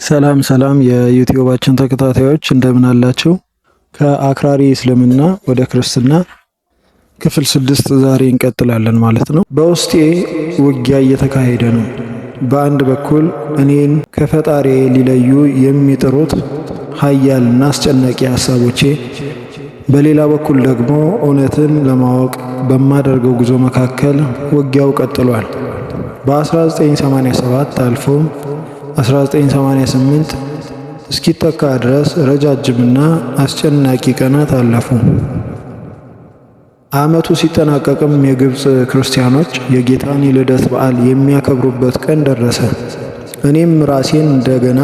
ሰላም ሰላም የዩቲዩባችን ተከታታዮች፣ እንደምን አላችሁ? ከአክራሪ እስልምና ወደ ክርስትና ክፍል 6 ዛሬ እንቀጥላለን ማለት ነው። በውስጤ ውጊያ እየተካሄደ ነው። በአንድ በኩል እኔን ከፈጣሪ ሊለዩ የሚጥሩት ኃያልና አስጨናቂ ሀሳቦቼ፣ በሌላ በኩል ደግሞ እውነትን ለማወቅ በማደርገው ጉዞ መካከል ውጊያው ቀጥሏል። በ1987 አልፎም 1988 እስኪተካ ድረስ ረጃጅምና አስጨናቂ ቀናት አለፉ። ዓመቱ ሲጠናቀቅም የግብፅ ክርስቲያኖች የጌታን የልደት በዓል የሚያከብሩበት ቀን ደረሰ። እኔም ራሴን እንደገና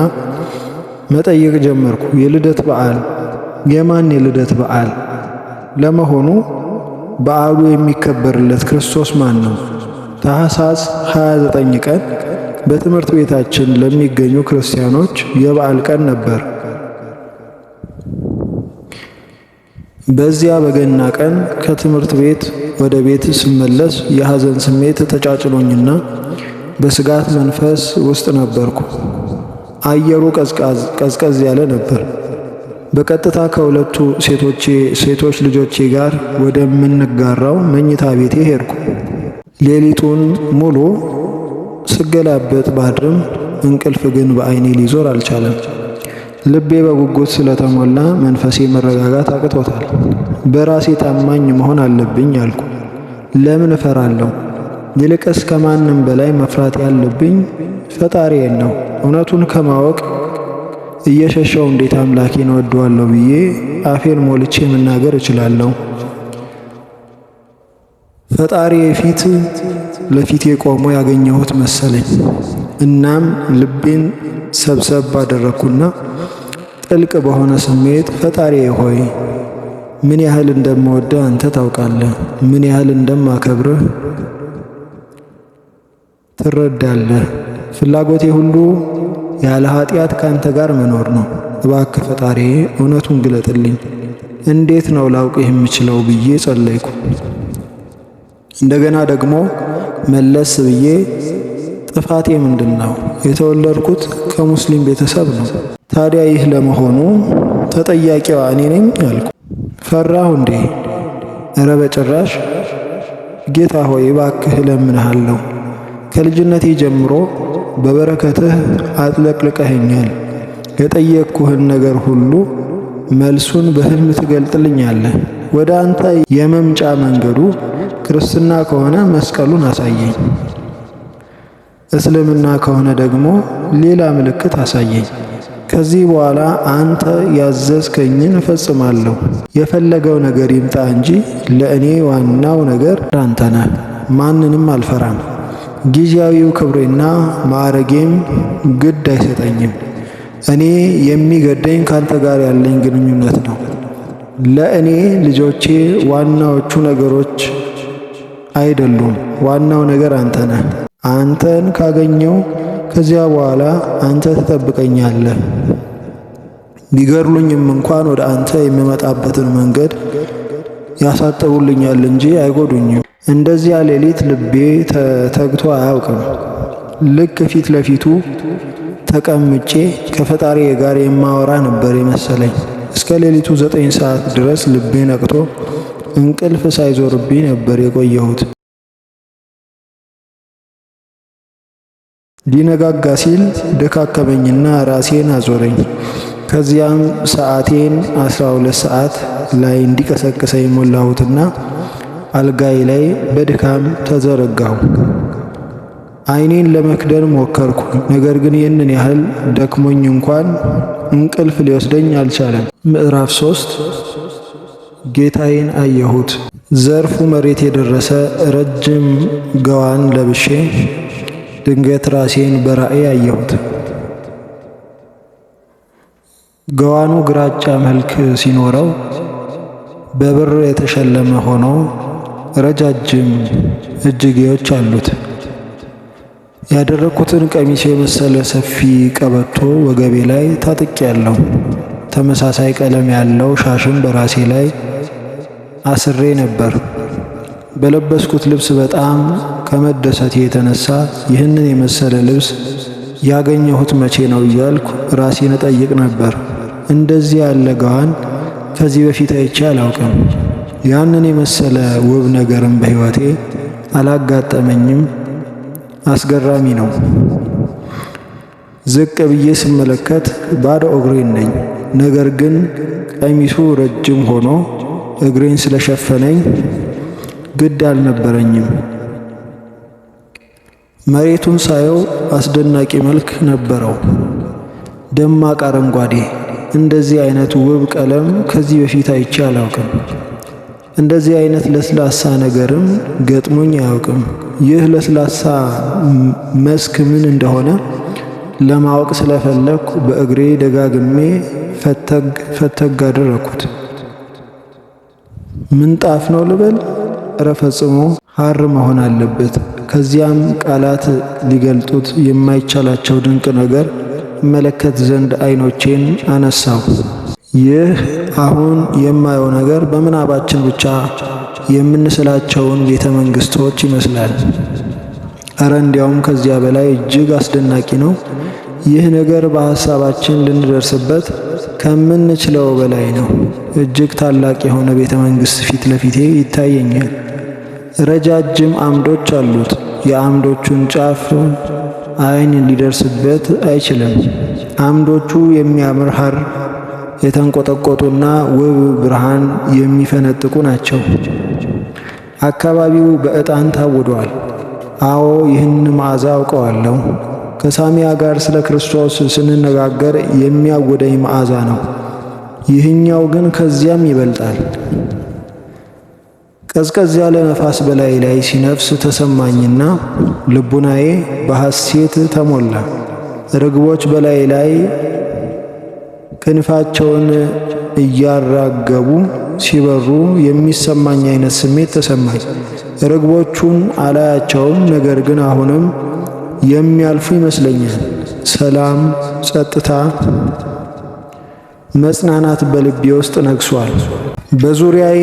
መጠየቅ ጀመርኩ። የልደት በዓል፣ የማን የልደት በዓል? ለመሆኑ በዓሉ የሚከበርለት ክርስቶስ ማን ነው? ታኅሳስ 29 ቀን በትምህርት ቤታችን ለሚገኙ ክርስቲያኖች የበዓል ቀን ነበር። በዚያ በገና ቀን ከትምህርት ቤት ወደ ቤት ስመለስ የሐዘን ስሜት ተጫጭኖኝና በስጋት መንፈስ ውስጥ ነበርኩ። አየሩ ቀዝቀዝ ያለ ነበር። በቀጥታ ከሁለቱ ሴቶች ልጆቼ ጋር ወደምንጋራው መኝታ ቤቴ ሄድኩ። ሌሊቱን ሙሉ ስገላበጥ ባድርም እንቅልፍ ግን በዓይኔ ሊዞር አልቻለም። ልቤ በጉጉት ስለተሞላ መንፈሴ መረጋጋት አቅቶታል። በራሴ ታማኝ መሆን አለብኝ አልኩ። ለምን እፈራለሁ? ይልቅስ ከማንም በላይ መፍራት ያለብኝ ፈጣሪዬን ነው። እውነቱን ከማወቅ እየሸሸው እንዴት አምላኬን እወደዋለሁ ብዬ አፌን ሞልቼ መናገር እችላለሁ? ፈጣሪዬ ፊት ለፊቴ ቆሞ ያገኘሁት መሰለኝ። እናም ልቤን ሰብሰብ አደረግኩና ጥልቅ በሆነ ስሜት ፈጣሪዬ ሆይ፣ ምን ያህል እንደምወድህ አንተ ታውቃለህ፣ ምን ያህል እንደማከብርህ ትረዳለህ። ፍላጎቴ ሁሉ ያለ ኃጢአት ካንተ ጋር መኖር ነው። እባክህ ፈጣሪዬ፣ እውነቱን ግለጥልኝ። እንዴት ነው ላውቅህ የምችለው ብዬ ጸለይኩ። እንደገና ደግሞ መለስ ብዬ ጥፋቴ ምንድን ነው? የተወለድኩት ከሙስሊም ቤተሰብ ነው። ታዲያ ይህ ለመሆኑ ተጠያቂዋ እኔ ነኝ አልኩ። ፈራሁ እንዴ? እረ በጭራሽ። ጌታ ሆይ፣ እባክህ እለምንሃለሁ። ከልጅነቴ ጀምሮ በበረከትህ አጥለቅልቀኸኛል። የጠየቅኩህን ነገር ሁሉ መልሱን በሕልም ትገልጥልኛለህ። ወደ አንተ የመምጫ መንገዱ ክርስትና ከሆነ መስቀሉን አሳየኝ፣ እስልምና ከሆነ ደግሞ ሌላ ምልክት አሳየኝ። ከዚህ በኋላ አንተ ያዘዝከኝን እፈጽማለሁ። የፈለገው ነገር ይምጣ እንጂ ለእኔ ዋናው ነገር አንተ ነህ። ማንንም አልፈራም። ጊዜያዊው ክብሬና ማዕረጌም ግድ አይሰጠኝም። እኔ የሚገደኝ ካንተ ጋር ያለኝ ግንኙነት ነው። ለእኔ ልጆቼ ዋናዎቹ ነገሮች አይደሉም። ዋናው ነገር አንተ ነህ። አንተን ካገኘው ከዚያ በኋላ አንተ ትጠብቀኛለህ። ቢገድሉኝም እንኳን ወደ አንተ የሚመጣበትን መንገድ ያሳጥሩልኛል እንጂ አይጎዱኝም። እንደዚያ ሌሊት ልቤ ተግቶ አያውቅም። ልክ ፊት ለፊቱ ተቀምጬ ከፈጣሪ ጋር የማወራ ነበር የመሰለኝ። እስከ ሌሊቱ 9 ሰዓት ድረስ ልቤ ነቅቶ እንቅልፍ ሳይዞርብኝ ነበር የቆየሁት። ሊነጋጋ ሲል ደካከመኝና ራሴን አዞረኝ። ከዚያም ሰዓቴን 12 ሰዓት ላይ እንዲቀሰቅሰኝ ሞላሁትና አልጋዬ ላይ በድካም ተዘረጋሁ። ዓይኔን ለመክደን ሞከርኩ፣ ነገር ግን ይህንን ያህል ደክሞኝ እንኳን እንቅልፍ ሊወስደኝ አልቻለም። ምዕራፍ 3፣ ጌታዬን አየሁት። ዘርፉ መሬት የደረሰ ረጅም ገዋን ለብሼ ድንገት ራሴን በራእይ አየሁት። ገዋኑ ግራጫ መልክ ሲኖረው በብር የተሸለመ ሆኖ ረጃጅም እጅጌዎች አሉት። ያደረግኩትን ቀሚስ የመሰለ ሰፊ ቀበቶ ወገቤ ላይ ታጥቄያለሁ። ተመሳሳይ ቀለም ያለው ሻሽም በራሴ ላይ አስሬ ነበር። በለበስኩት ልብስ በጣም ከመደሰቴ የተነሳ ይህንን የመሰለ ልብስ ያገኘሁት መቼ ነው እያልኩ ራሴን እጠይቅ ነበር። እንደዚህ ያለ ጋዋን ከዚህ በፊት አይቼ አላውቅም። ያንን የመሰለ ውብ ነገርም በሕይወቴ አላጋጠመኝም። አስገራሚ ነው። ዝቅ ብዬ ስመለከት ባዶ እግሬን ነኝ። ነገር ግን ቀሚሱ ረጅም ሆኖ እግሬን ስለሸፈነኝ ግድ አልነበረኝም። መሬቱን ሳየው አስደናቂ መልክ ነበረው። ደማቅ አረንጓዴ። እንደዚህ አይነት ውብ ቀለም ከዚህ በፊት አይቼ አላውቅም። እንደዚህ አይነት ለስላሳ ነገርም ገጥሞኝ አያውቅም። ይህ ለስላሳ መስክ ምን እንደሆነ ለማወቅ ስለፈለግኩ በእግሬ ደጋግሜ ፈተግ ፈተግ አደረኩት። ምንጣፍ ነው ልበል? እረ ፈጽሞ ሐር መሆን አለበት። ከዚያም ቃላት ሊገልጡት የማይቻላቸው ድንቅ ነገር እመለከት ዘንድ ዓይኖቼን አነሳሁ። ይህ አሁን የማየው ነገር በምናባችን ብቻ የምንስላቸውን ቤተ መንግስቶች ይመስላል። እረ እንዲያውም ከዚያ በላይ እጅግ አስደናቂ ነው። ይህ ነገር በሐሳባችን ልንደርስበት ከምንችለው በላይ ነው። እጅግ ታላቅ የሆነ ቤተ መንግስት ፊት ለፊቴ ይታየኛል። ረጃጅም አምዶች አሉት። የአምዶቹን ጫፍ ዓይን ሊደርስበት አይችልም። አምዶቹ የሚያምር ሐር የተንቆጠቆጡና ውብ ብርሃን የሚፈነጥቁ ናቸው። አካባቢው በዕጣን ታውዷል። አዎ፣ ይህን መዓዛ አውቀዋለሁ። ከሳሚያ ጋር ስለ ክርስቶስ ስንነጋገር የሚያውደኝ መዓዛ ነው። ይህኛው ግን ከዚያም ይበልጣል። ቀዝቀዝ ያለ ነፋስ በላይ ላይ ሲነፍስ ተሰማኝና ልቡናዬ በሐሴት ተሞላ። ርግቦች በላይ ላይ ክንፋቸውን እያራገቡ ሲበሩ የሚሰማኝ አይነት ስሜት ተሰማኝ። ርግቦቹን አላያቸውም፣ ነገር ግን አሁንም የሚያልፉ ይመስለኛል። ሰላም፣ ጸጥታ፣ መጽናናት በልቤ ውስጥ ነግሷል። በዙሪያዬ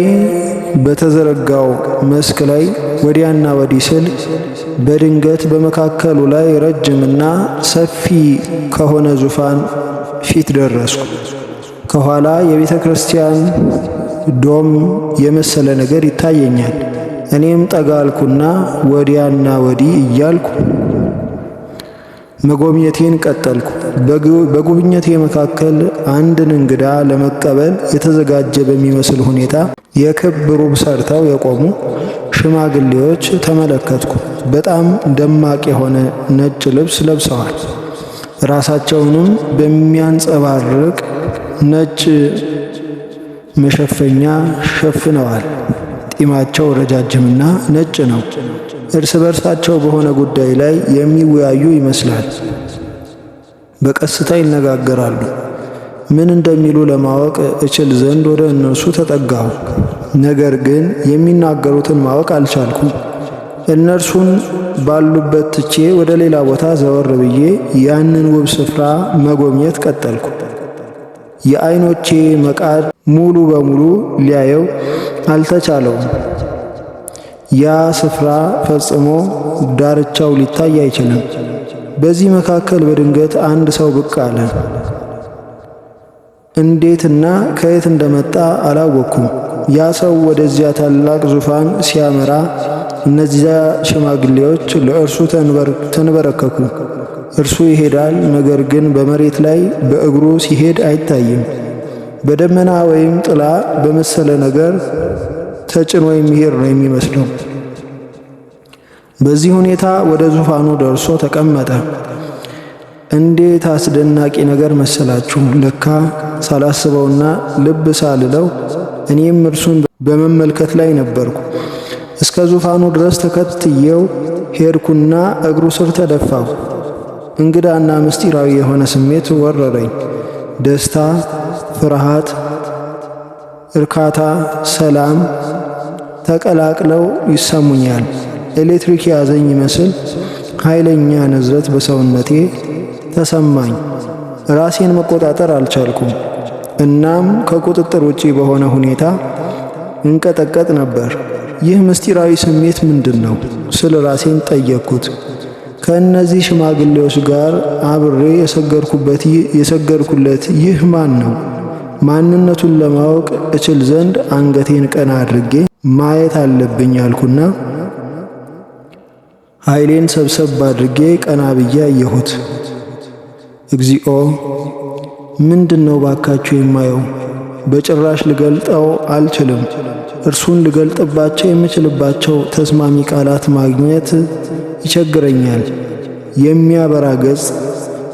በተዘረጋው መስክ ላይ ወዲያና ወዲህ ስል በድንገት በመካከሉ ላይ ረጅምና ሰፊ ከሆነ ዙፋን ፊት ደረስኩ። ከኋላ የቤተ ክርስቲያን ዶም የመሰለ ነገር ይታየኛል። እኔም ጠጋ አልኩና ወዲያና ወዲህ እያልኩ መጎብኘቴን ቀጠልኩ። በጉብኘቴ መካከል አንድን እንግዳ ለመቀበል የተዘጋጀ በሚመስል ሁኔታ የክብ ሩብ ሰርተው የቆሙ ሽማግሌዎች ተመለከትኩ። በጣም ደማቅ የሆነ ነጭ ልብስ ለብሰዋል። ራሳቸውንም በሚያንጸባርቅ ነጭ መሸፈኛ ሸፍነዋል። ጢማቸው ረጃጅምና ነጭ ነው። እርስ በርሳቸው በሆነ ጉዳይ ላይ የሚወያዩ ይመስላል። በቀስታ ይነጋገራሉ። ምን እንደሚሉ ለማወቅ እችል ዘንድ ወደ እነርሱ ተጠጋሁ። ነገር ግን የሚናገሩትን ማወቅ አልቻልኩም። እነርሱን ባሉበት ትቼ ወደ ሌላ ቦታ ዘወር ብዬ ያንን ውብ ስፍራ መጎብኘት ቀጠልኩ። የዓይኖቼ መቃድ ሙሉ በሙሉ ሊያየው አልተቻለውም። ያ ስፍራ ፈጽሞ ዳርቻው ሊታይ አይችልም። በዚህ መካከል በድንገት አንድ ሰው ብቅ አለ። እንዴትና ከየት እንደመጣ አላወቅኩም። ያ ሰው ወደዚያ ታላቅ ዙፋን ሲያመራ እነዚያ ሽማግሌዎች ለእርሱ ተንበረከኩ። እርሱ ይሄዳል፣ ነገር ግን በመሬት ላይ በእግሩ ሲሄድ አይታይም። በደመና ወይም ጥላ በመሰለ ነገር ተጭኖ የሚሄድ ነው የሚመስለው። በዚህ ሁኔታ ወደ ዙፋኑ ደርሶ ተቀመጠ። እንዴት አስደናቂ ነገር መሰላችሁ! ለካ ሳላስበውና ልብ ሳልለው እኔም እርሱን በመመልከት ላይ ነበርኩ። እስከ ዙፋኑ ድረስ ተከትየው ሄድኩና እግሩ ስር ተደፋሁ። እንግዳና ምስጢራዊ የሆነ ስሜት ወረረኝ። ደስታ፣ ፍርሃት፣ እርካታ፣ ሰላም ተቀላቅለው ይሰሙኛል። ኤሌክትሪክ የያዘኝ ይመስል ኃይለኛ ንዝረት በሰውነቴ ተሰማኝ። ራሴን መቆጣጠር አልቻልኩም። እናም ከቁጥጥር ውጪ በሆነ ሁኔታ እንቀጠቀጥ ነበር። ይህ ምስጢራዊ ስሜት ምንድን ነው ስል ራሴን ጠየቅኩት። ከእነዚህ ሽማግሌዎች ጋር አብሬ የሰገድኩለት ይህ ማን ነው? ማንነቱን ለማወቅ እችል ዘንድ አንገቴን ቀና አድርጌ ማየት አለብኝ አልኩና ኃይሌን ሰብሰብ አድርጌ ቀና ብዬ አየሁት። እግዚኦ፣ ምንድን ነው ባካችሁ የማየው? በጭራሽ ልገልጠው አልችልም። እርሱን ልገልጥባቸው የምችልባቸው ተስማሚ ቃላት ማግኘት ይቸግረኛል። የሚያበራ ገጽ፣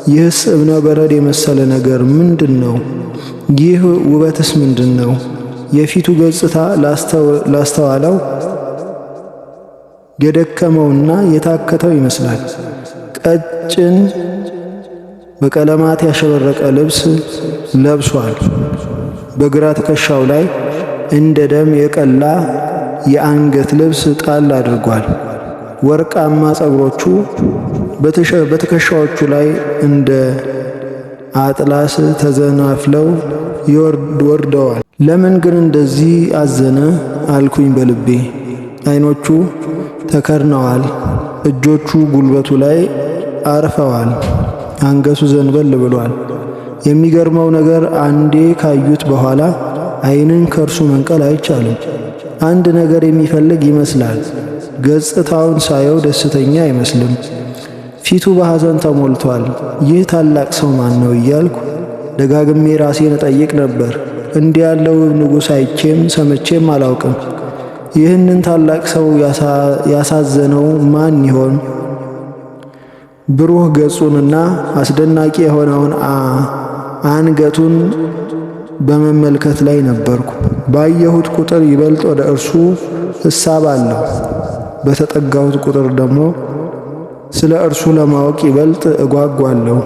ይህስ እብነ በረድ የመሰለ ነገር ምንድን ነው? ይህ ውበትስ ምንድን ነው? የፊቱ ገጽታ ላስተዋለው የደከመውና የታከተው ይመስላል። ቀጭን በቀለማት ያሸበረቀ ልብስ ለብሷል። በግራ ትከሻው ላይ እንደ ደም የቀላ የአንገት ልብስ ጣል አድርጓል። ወርቃማ ጸጉሮቹ በትከሻዎቹ ላይ እንደ አጥላስ ተዘናፍለው ወርደዋል። ለምን ግን እንደዚህ አዘነ አልኩኝ በልቤ። አይኖቹ ተከርነዋል። እጆቹ ጉልበቱ ላይ አርፈዋል። አንገቱ ዘንበል ብሏል። የሚገርመው ነገር አንዴ ካዩት በኋላ ዓይንን ከእርሱ መንቀል አይቻልም። አንድ ነገር የሚፈልግ ይመስላል። ገጽታውን ሳየው ደስተኛ አይመስልም። ፊቱ በሐዘን ተሞልቷል። ይህ ታላቅ ሰው ማን ነው እያልኩ ደጋግሜ ራሴን እጠይቅ ነበር። እንዲህ ያለው ንጉሥ አይቼም ሰምቼም አላውቅም። ይህንን ታላቅ ሰው ያሳዘነው ማን ይሆን? ብሩህ ገጹንና አስደናቂ የሆነውን አንገቱን በመመልከት ላይ ነበርኩ። ባየሁት ቁጥር ይበልጥ ወደ እርሱ እሳባለሁ። በተጠጋሁት ቁጥር ደግሞ ስለ እርሱ ለማወቅ ይበልጥ እጓጓለሁ።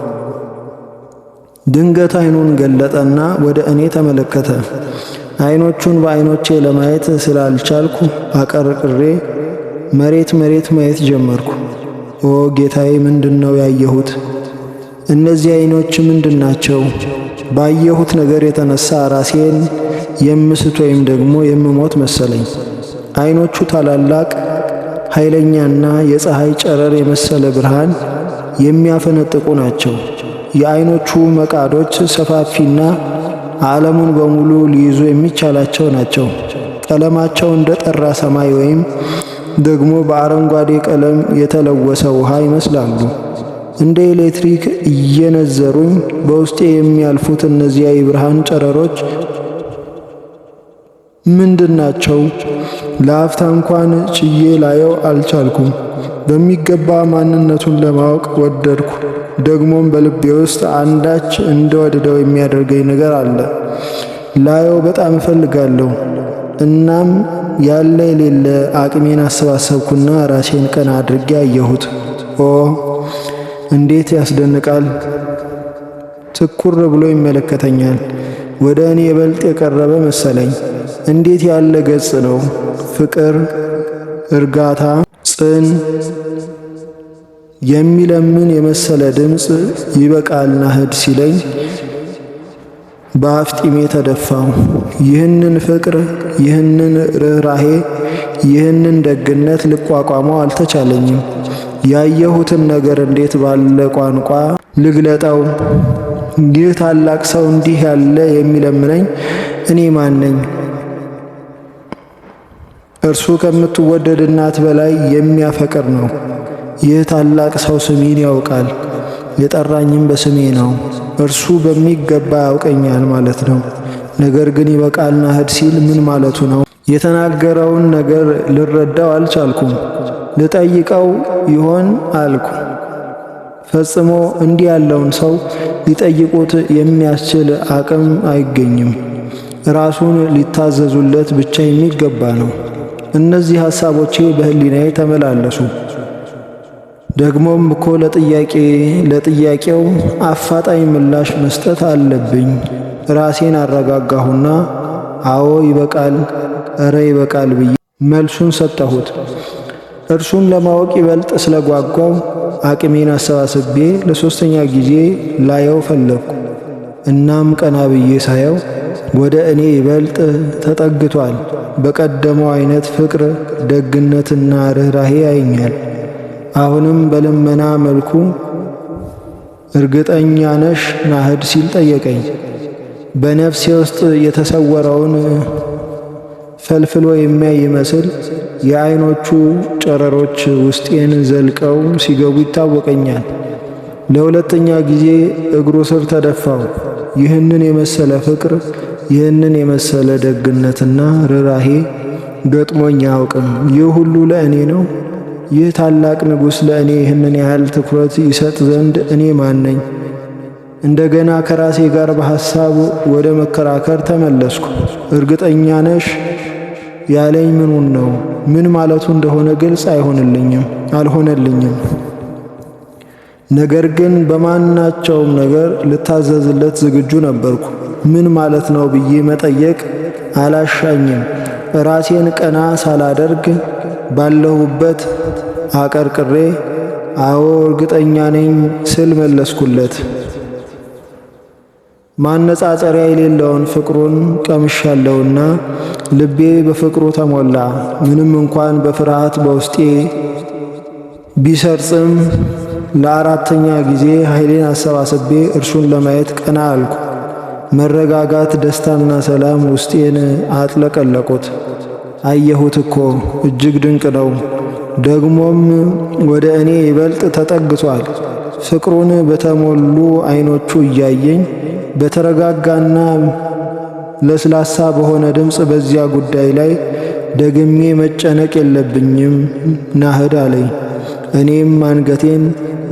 ድንገት ዓይኑን ገለጠና ወደ እኔ ተመለከተ። ዓይኖቹን በዓይኖቼ ለማየት ስላልቻልኩ አቀርቅሬ መሬት መሬት ማየት ጀመርኩ። ኦ ጌታዬ፣ ምንድን ነው ያየሁት? እነዚህ ዓይኖች ምንድን ናቸው? ባየሁት ነገር የተነሳ ራሴን የምስት ወይም ደግሞ የምሞት መሰለኝ። ዓይኖቹ ታላላቅ ኃይለኛና የፀሐይ ጨረር የመሰለ ብርሃን የሚያፈነጥቁ ናቸው። የዓይኖቹ መቃዶች ሰፋፊና ዓለሙን በሙሉ ሊይዙ የሚቻላቸው ናቸው። ቀለማቸው እንደ ጠራ ሰማይ ወይም ደግሞ በአረንጓዴ ቀለም የተለወሰ ውሃ ይመስላሉ። እንደ ኤሌክትሪክ እየነዘሩኝ በውስጤ የሚያልፉት እነዚያ የብርሃን ጨረሮች ምንድን ናቸው? ለአፍታ እንኳን ችዬ ላየው አልቻልኩም። በሚገባ ማንነቱን ለማወቅ ወደድኩ። ደግሞም በልቤ ውስጥ አንዳች እንደወደደው የሚያደርገኝ ነገር አለ። ላየው በጣም እፈልጋለሁ። እናም ያለ የሌለ አቅሜን አሰባሰብኩና ራሴን ቀና አድርጌ አየሁት። ኦ እንዴት ያስደንቃል! ትኩር ብሎ ይመለከተኛል። ወደ እኔ ይበልጥ የቀረበ መሰለኝ። እንዴት ያለ ገጽ ነው! ፍቅር፣ እርጋታ፣ ጽን የሚለምን የመሰለ ድምፅ ይበቃል ናህድ ሲለኝ በአፍጢሜ ተደፋው። ይህንን ፍቅር፣ ይህንን ርኅራሄ፣ ይህንን ደግነት ልቋቋመው አልተቻለኝም። ያየሁትን ነገር እንዴት ባለ ቋንቋ ልግለጠው? ይህ ታላቅ ሰው እንዲህ ያለ የሚለምነኝ እኔ ማን ነኝ? እርሱ ከምትወደድ እናት በላይ የሚያፈቅር ነው። ይህ ታላቅ ሰው ስሜን ያውቃል፣ የጠራኝም በስሜ ነው። እርሱ በሚገባ ያውቀኛል ማለት ነው። ነገር ግን ይበቃል ናህድ ሲል ምን ማለቱ ነው? የተናገረውን ነገር ልረዳው አልቻልኩም። ልጠይቀው ይሆን አልኩ። ፈጽሞ እንዲህ ያለውን ሰው ሊጠይቁት የሚያስችል አቅም አይገኝም። ራሱን ሊታዘዙለት ብቻ የሚገባ ነው። እነዚህ ሐሳቦቼ በህሊናዬ ተመላለሱ። ደግሞም እኮ ለጥያቄ ለጥያቄው አፋጣኝ ምላሽ መስጠት አለብኝ። ራሴን አረጋጋሁና አዎ ይበቃል፣ እረ ይበቃል ብዬ መልሱን ሰጠሁት። እርሱን ለማወቅ ይበልጥ ስለጓጓው አቅሜን አሰባስቤ ለሶስተኛ ጊዜ ላየው ፈለግኩ። እናም ቀና ብዬ ሳየው ወደ እኔ ይበልጥ ተጠግቷል። በቀደመው አይነት ፍቅር፣ ደግነትና ርኅራሄ ያየኛል። አሁንም በልመና መልኩ እርግጠኛ ነሽ ናህድ ሲል ጠየቀኝ። በነፍሴ ውስጥ የተሰወረውን ፈልፍሎ የሚያይ ይመስል የዓይኖቹ ጨረሮች ውስጤን ዘልቀው ሲገቡ ይታወቀኛል። ለሁለተኛ ጊዜ እግሩ ስር ተደፋው። ይህንን የመሰለ ፍቅር፣ ይህንን የመሰለ ደግነትና ርኅራሄ ገጥሞኝ አያውቅም። ይህ ሁሉ ለእኔ ነው? ይህ ታላቅ ንጉሥ ለእኔ ይህንን ያህል ትኩረት ይሰጥ ዘንድ እኔ ማን ነኝ? እንደገና ከራሴ ጋር በሐሳብ ወደ መከራከር ተመለስኩ። እርግጠኛ ነሽ ያለኝ ምኑን ነው? ምን ማለቱ እንደሆነ ግልጽ አልሆነልኝም። ነገር ግን በማናቸውም ነገር ልታዘዝለት ዝግጁ ነበርኩ። ምን ማለት ነው ብዬ መጠየቅ አላሻኝም። ራሴን ቀና ሳላደርግ ባለሁበት አቀርቅሬ አዎ እርግጠኛ ነኝ ስል መለስኩለት። ማነጻጸሪያ የሌለውን ፍቅሩን ቀምሻለሁና ልቤ በፍቅሩ ተሞላ። ምንም እንኳን በፍርሃት በውስጤ ቢሰርጽም ለአራተኛ ጊዜ ኃይሌን አሰባስቤ እርሱን ለማየት ቀና አልኩ። መረጋጋት፣ ደስታና ሰላም ውስጤን አጥለቀለቁት። አየሁት እኮ እጅግ ድንቅ ነው። ደግሞም ወደ እኔ ይበልጥ ተጠግቷል። ፍቅሩን በተሞሉ ዓይኖቹ እያየኝ በተረጋጋና ለስላሳ በሆነ ድምፅ በዚያ ጉዳይ ላይ ደግሜ መጨነቅ የለብኝም ናህድ አለኝ። እኔም አንገቴን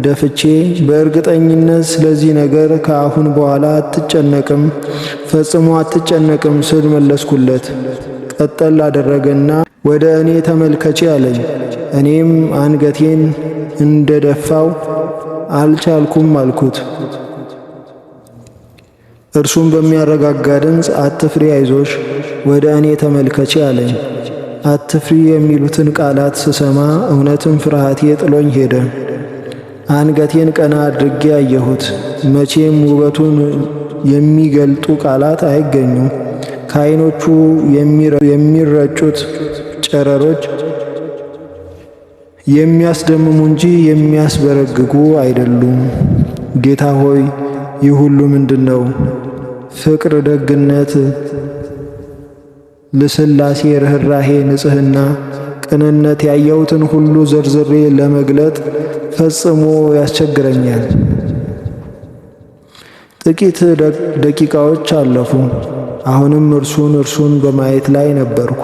ደፍቼ በእርግጠኝነት ስለዚህ ነገር ከአሁን በኋላ አትጨነቅም፣ ፈጽሞ አትጨነቅም ስል መለስኩለት። ቀጠል አደረገና ወደ እኔ ተመልከቺ አለኝ። እኔም አንገቴን እንደደፋው አልቻልኩም አልኩት። እርሱም በሚያረጋጋ ድምፅ አትፍሪ፣ አይዞሽ፣ ወደ እኔ ተመልከቺ አለኝ። አትፍሪ የሚሉትን ቃላት ስሰማ እውነትም ፍርሃቴ ጥሎኝ ሄደ። አንገቴን ቀና አድርጌ አየሁት። መቼም ውበቱን የሚገልጡ ቃላት አይገኙም። ከዓይኖቹ የሚረጩት ጨረሮች የሚያስደምሙ እንጂ የሚያስበረግጉ አይደሉም። ጌታ ሆይ ይህ ሁሉ ምንድን ነው? ፍቅር፣ ደግነት፣ ልስላሴ፣ ርኅራሄ፣ ንጽሕና፣ ቅንነት ያየሁትን ሁሉ ዘርዝሬ ለመግለጥ ፈጽሞ ያስቸግረኛል። ጥቂት ደቂቃዎች አለፉ። አሁንም እርሱን በማየት ላይ ነበርኩ።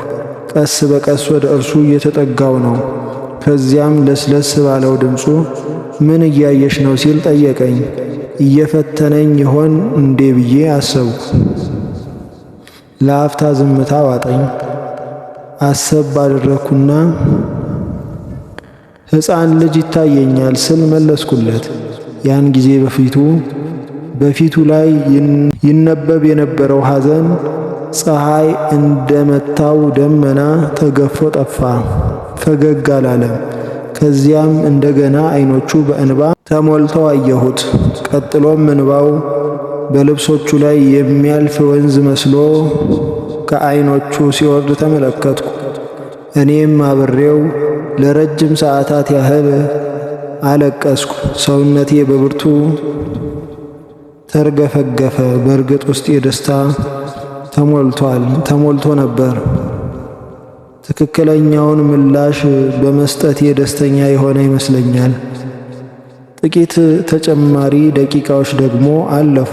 ቀስ በቀስ ወደ እርሱ እየተጠጋው ነው። ከዚያም ለስለስ ባለው ድምፁ ምን እያየሽ ነው ሲል ጠየቀኝ። እየፈተነኝ ይሆን እንዴ ብዬ አሰብኩ። ለአፍታ ዝምታ ዋጠኝ። አሰብ አደረግኩና ሕፃን ልጅ ይታየኛል ስል መለስኩለት። ያን ጊዜ በፊቱ ላይ ይነበብ የነበረው ሐዘን ፀሐይ እንደመታው ደመና ተገፎ ጠፋ። ፈገግ አላለም። ከዚያም እንደገና ዓይኖቹ በእንባ ተሞልተው አየሁት። ቀጥሎም እንባው በልብሶቹ ላይ የሚያልፍ ወንዝ መስሎ ከዓይኖቹ ሲወርድ ተመለከትኩ። እኔም አብሬው ለረጅም ሰዓታት ያህል አለቀስኩ። ሰውነቴ በብርቱ ተርገፈገፈ። በእርግጥ ውስጤ ደስታ ተሞልቶ ነበር። ትክክለኛውን ምላሽ በመስጠቴ ደስተኛ የሆነ ይመስለኛል። ጥቂት ተጨማሪ ደቂቃዎች ደግሞ አለፉ።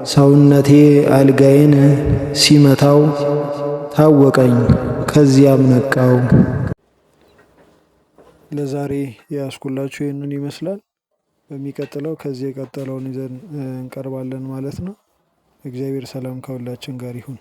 ሰውነቴ አልጋዬን ሲመታው ታወቀኝ። ከዚያም ነቃው። ለዛሬ ያስኩላችሁ ይህንን ይመስላል። በሚቀጥለው ከዚህ የቀጠለውን ይዘን እንቀርባለን ማለት ነው። እግዚአብሔር ሰላም ከሁላችን ጋር ይሁን።